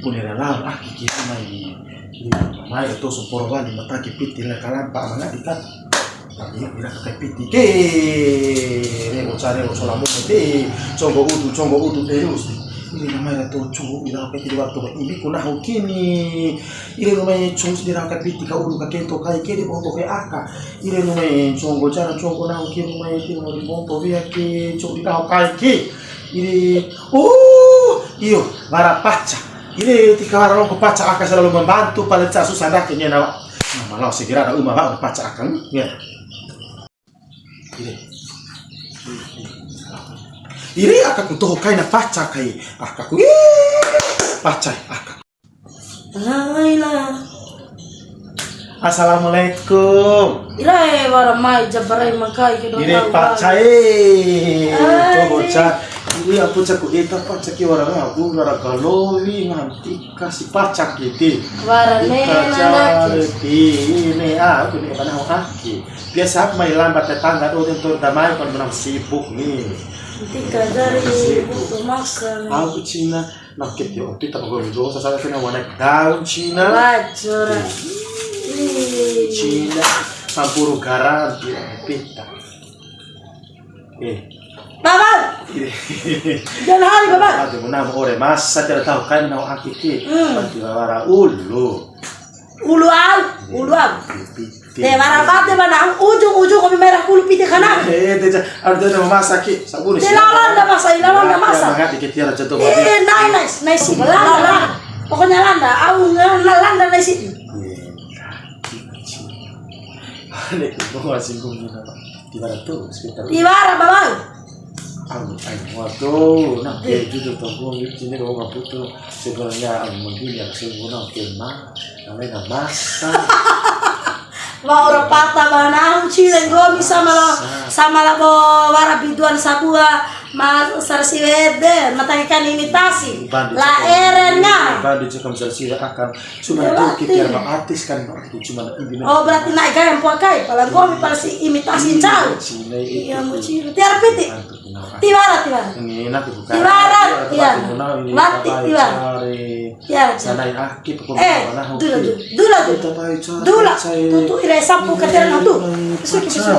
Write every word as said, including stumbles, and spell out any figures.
Bune ra lao aki ke mai. Mai to semporo wali mata ke piti la kalampa mangadi ka. Tapi ira ka kai piti ke. Re oca re oca lamu te. Conggo udu, conggo udu terus. Ire na mai ra to conggo ira ka piti waktu ini ku nahu kini. Ire na mai conggo ira ka piti ka udu ka kento kai ke di bonto ke aka. Ire na mai conggo cara conggo nahu kini mai ti mau di bonto wea ke conggo di kai ke. Ire, oh, iyo, wara paca. Ire, tika wara longko paca aka selalu membantu, paling ca susah dah kayaknya nawa. Nah, malah segera ada uma wara paca aka, hmm, ya. Ire. Ire, aka ku toho kaina paca kai. Aka ku, ih, paca aka. Laila. Assalamualaikum. Irae wara mai jabarai makai ke dua. Ire tahun paca lagi. Eh. Ai, coba ire. Ca. Ire aku caku eta paca ki wara rabu, wara galowi, nganti kasih paca gitu. Wara ita nena cari lagi. Ini aku nih mana aki. Biasa aku mai lambat tetangga tuh tentu damai kon menang sibuk nih. Tika dari sibuk. Butuh makan. Aku Cina. Nah, ke tio, pita pako do, sasala kena wana daun Cina. Wajur. Ih. Cina, sampuru garam, pita. Eh. Baba! Ire. Jangan hari, Baba. Aduh, menang ore masa tidak tahu kan mau aki ki. Hmm. Pasti wara ulu. Ulu au, ulu au. Piti. Te wara bade mana ujung-ujung kopi merah pulu piti kana. Eh, te ja, ada ada masa ki, sabun. Te lalan da masa, lalan da masa. Mangga dikit ya, jatuh. Eh, nai, nai, nai si, lalan da. Pokoknya landa, au nge-, landa nai si. Ini mau singgung gimana? Tiwara tu, sekitar. Tiwara, Baba. Au, ai, waduh, nah, eh, jujur tuh, gua sini gua nggak butuh. Sebenarnya, au, mungkin ya, sih, gua nang kema, namanya masa. Wa'ura pata ba nahu Cina nggomi sama la, sama labo wara biduan sabua ma sarsi wede, ma tangi kan imitasi. La eren nga. Bandi cakam sarsi akan. Cuma itu kita ma artis kan, itu cuma ini. Oh, berarti naik gaya mpoa kai, pala nggomi pala si imitasi ncau. Iya, mu Cina. Tiwara piti. Tiwara, tiwara. Tiwara, tiwara. Wati, tiwara. Tiwara, tiwara. Eh, dula, dula. Dula, dula. Tutu ire sapu katera na tu. Suki, suki.